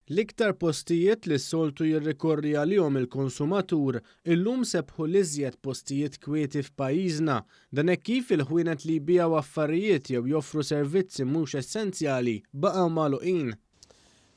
L-iktar postijiet li s-soltu jirrikorri għalihom il-konsumatur illum sebħu l-iżjed postijiet kwieti f'pajjiżna. Dan hekk kif il-ħwienet li jbigħu affarijiet jew joffru servizzi mhux essenzjali baqgħu magħluqin.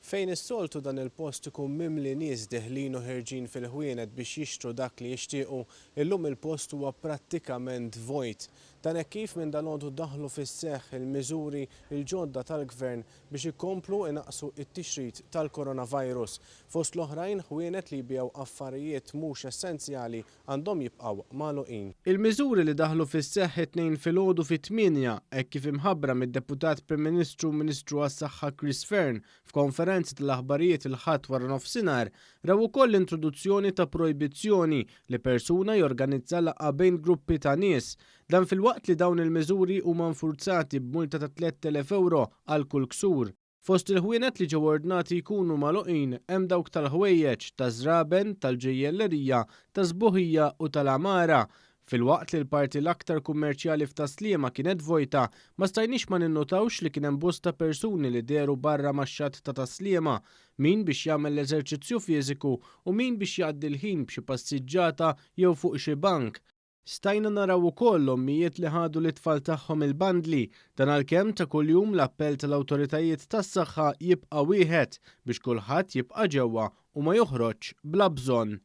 Fejn is-soltu dan il-post ikun mimli nies deħlin u ħerġin fil-ħwienet biex jixtru dak li jixtiequ, illum il-post huwa prattikament vojt. Dan hekk kif minn dalgħodu daħlu fis-seħħ il-miżuri l-ġodda tal-Gvern biex ikomplu inaqqsu t-tixrid tal-coronavirus. Fost l-oħrajn, ħwienet li jbigħu affarijiet mhux essenzjali għandhom jibqgħu magħluqin. Il-miżuri li daħlu fis-seħħ it-Tnejn filgħodu fit-8, hekk kif imħabbra mid-Deputat Prim Ministru u Ministru għas-Saħħa Chris Fearne f'konferenza tal-aħbarijiet il-Ħadd waranofsinhar, raw ukoll l-introduzzjoni ta' projbizzjoni li persuna jorganizza laqgħa bejn gruppi ta' nies. Dan filwaqt li dawn il-miżuri huma nfurzati b'multa ta' 3,000 ewro għal kull ksur. Fost il-ħwienet li ġew ordnati jkunu magħluqin hemm dawk tal-ħwejjeġ, taż-żraben, tal-ġejjellerija, tas-sbuħija u tal-għamara. Filwaqt li l-parti l-aktar kummerċjali f'Tas-Sliema kienet vojta, ma stajniex ma ninnotawx li kien hemm bosta persuni li dehru barra max-xatt ta' Tas-Sliema, min biex jagħmel l-eżerċizzju fiżiku u min biex jgħaddi l-ħin b'xi passiġġata jew fuq xi bank. Stajna naraw ukoll ommijiet li ħadu lit-tfal tagħhom il-bandli, dan għalkemm ta' kuljum l-appell tal-awtoritajiet tas-saħħa jibqa' wieħed, biex kulħadd jibqa' ġewwa u ma joħroġx bla bżonn.